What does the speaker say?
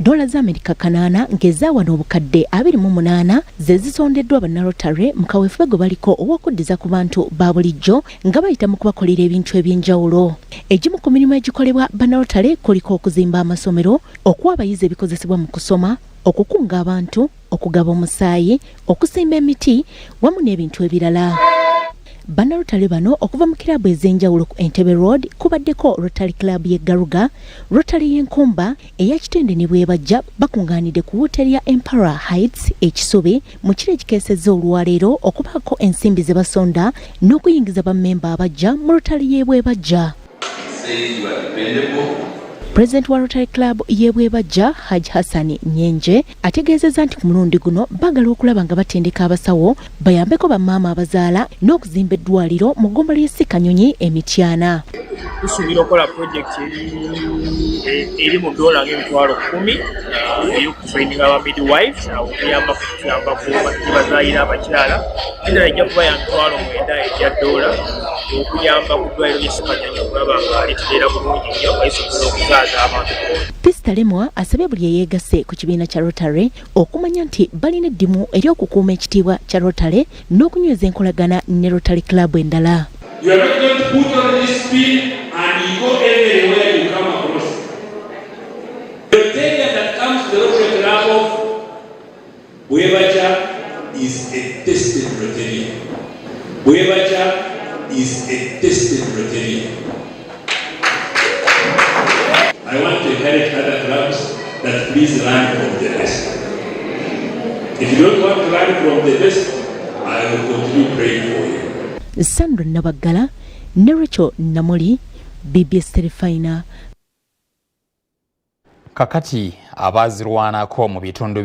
Ddoola za Amerika 800 ng'ezaawa 28,000 ze zisondeddwa bannarotary mu kaweefube gwe baliko ow'okuddiza ku bantu ba bulijjo nga bayita mu kubakolera ebintu eby'enjawulo. Egimu ku mirimu egikolebwa bannarotary kuliko okuzimba amasomero, okuwa abayizi ebikozesebwa mu kusoma, okukunga abantu, okugaba omusaayi, okusimba emiti wamu n'ebintu ebirala. Bannarotary bano okuva mu kiraabu ez'enjawulo ku Entebbe Road kubaddeko Rotary Club y'e Garuga, Rotary y'Enkumba, eya Kitende ne Bwebajja bakungaanidde ku wooteeri ya Emperor Heights e Kisubi mu kiro ekikeesezza olwaleero okubaako ensimbi ze basonda n'okuyingiza bammemba abaggya mu Rotary y'e Bwebajja. Pulezidenti wa Rotary Club y'e Bwebajja, Hajj Hassan Nyenje, ategeezezza nti ku mulundi guno baagala okulaba nga batendeka abasawo bayambeko bamaama abazaala n'okuzimba eddwaliro mu ggombolola y'e Ssekanyonyi e Mityana. Tusuubira okukola pulojekiti eri mu ddoola nga 100,000 ey'okutraininga aba midwives okuyamba kutuyamba gye bazaayira abakyala. Endala ejja kuba ya 90,000 egya ddoola okuyamba ku ddwaliro ly'e Ssekanyonyi okulaba nga litereera bulungi nnyo nga lisobola okuzaaza abantu. Pisita Lemwa asabye buli eyeegasse ku kibiina kya Rotary okumanya nti balina eddimu ery'okukuuma ekitiibwa kya Rotary n'okunyweza enkolagana ne Rotary Club endala. You are not going to put on this pin and you go everywhere you come across. The Rotarian that comes to the Rotary Club of Bwebajja is a tested Rotarian. Bwebajja is a tested Rotarian. I want to encourage other clubs that please learn from the best. If you don't want to learn from the best, I will continue praying for you. Sandra Nabaggala ne Rachel Namuli, BBS Terefayina. Kakati abaazirwanako mu bitundu.